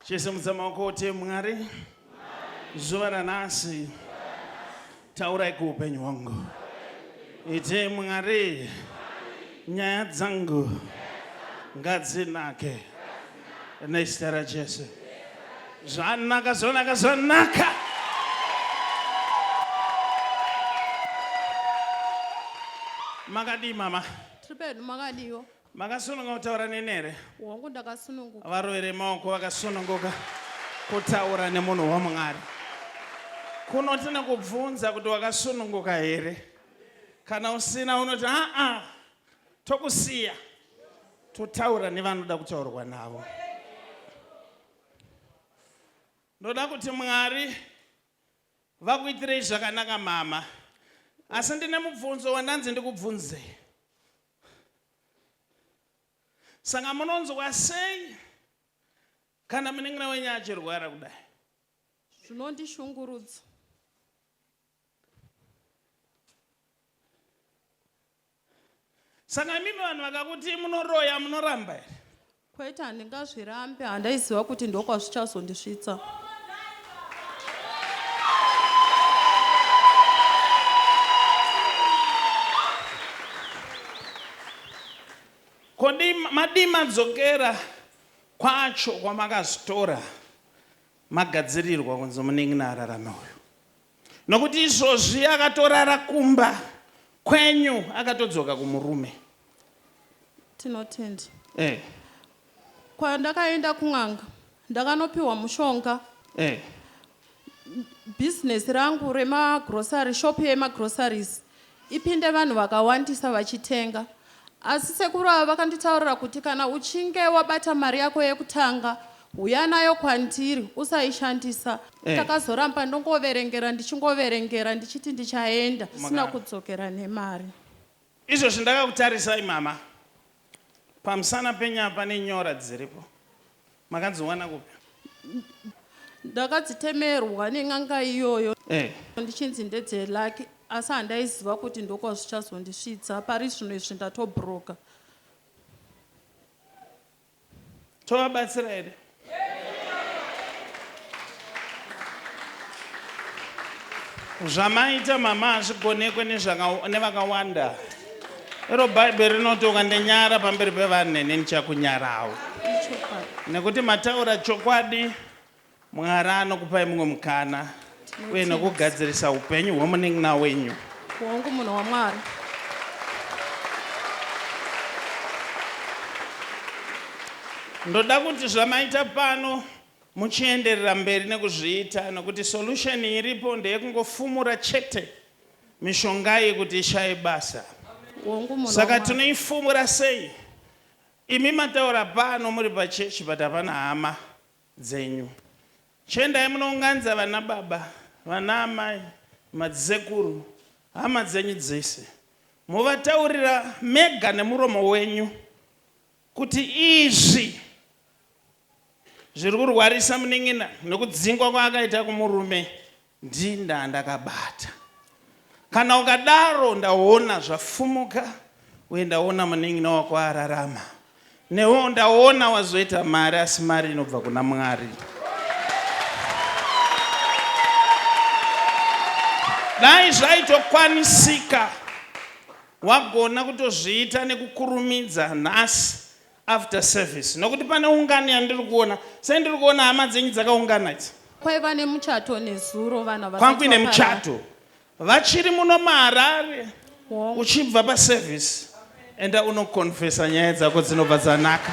Chisimudza maoko uti Mwari, zuva ranhasi taurai kuupenyu hwangu. Iti Mwari, nyaya dzangu ngadzinake nezita raJesu. Zvanaka, zvanaka, zvanaka. Makadii mama? Tiri pedu makadiwo. Makasununguka kutaura neni here? Hongu ndakasununguka. Varovere maoko vakasununguka kutaura nemunhu waMwari. Kuno tinokubvunza kuti wakasununguka here? Kana usina unoti aa tokusiya totaura nevanoda kutaurwa navo. Ndoda kuti Mwari vakuitirei zvakanaka mama. Asi ndine mubvunzo wandanzi ndikubvunzei. Saka munonzwa sei kana munin'ina wenyu achirwara kudai? Zvinondishungurudza. Saka imimi vanhu vakakuti munoroya munoramba here? Kwete, handingazvirambe, handaiziva kuti ndokwazvichazondisvitsa. Ko madii madzokera kwacho kwamakazvitora magadzirirwa kunzi munin'ina ararame uyu? Nokuti izvozvi akatorara kumba kwenyu akatodzoka kumurume. Tinotenda. Eh. Kwandakaenda kun'anga ndakanopiwa mushonga. Eh. Business rangu remagrocery shop yemagroceries ipinde vanhu vakawandisa vachitenga. Asi sekuru ava vakanditaurira kuti kana uchinge wabata mari yako yekutanga huya nayo kwandiri usaishandisa. Eh. Takazoramba ndongoverengera ndichingoverengera ndichiti ndichaenda ndisina Maka- kudzokera nemari. Izvozvi ndakakutarisai mama. Pamusana penyu apa pane nyora dziripo. Makadziwana kupi? Ndakadzitemerwa nen'anga iyoyo Eh. ndichinzi ndedzelaki asi handaiziva kuti ndokwazvichazondisvitsa pari zvino izvi ndatobroka. Tovabatsira here? Zvamaita mama hazvigonekwe nevakawanda. Iro Bhaibheri rinoti ukandinyara pamberi pevanhu neni ndichakunyarawo. Nekuti mataura chokwadi, Mwari anokupai mumwe mukana uye nokugadzirisa upenyu hwemunin'ina wenyu. Hongu munhu waMwari. Ndoda kuti zvamaita pano muchienderera mberi nekuzviita nokuti solution iripo ndeyekungofumura chete mishonga iyi kuti ishaye basa. Hongu munhu Saka waMwari. tinoifumura sei? Imi mataura pano muri pachechi but hapana hama dzenyu. Chiendai munounganidza vana baba, vana amai, madzisekuru, hama dzenyu dzese. Movataurira mega nemuromo wenyu kuti izvi zviri kurwarisa munin'ina nekudzingwa kwaakaita kumurume ndinda ndakabata. Kana ukadaro ndaona zvafumuka uye ndaona munin'ina wako ararama. Newewo ndaona wazoita mari asi mari inobva kuna Mwari. Dai zvaitokwanisika wagona kutozviita nekukurumidza nhasi after service nokuti pane ungano yandiri kuona sei ndiri kuona hama dzenyu dzakaungana idzi Kwaiva nemuchato nezuro vanhu havasati kwangu ine vaparara. muchato vachiri muno maharare Hongu. uchibva paservice enda unokonfesa nyaya dzako dzinobva dzanaka.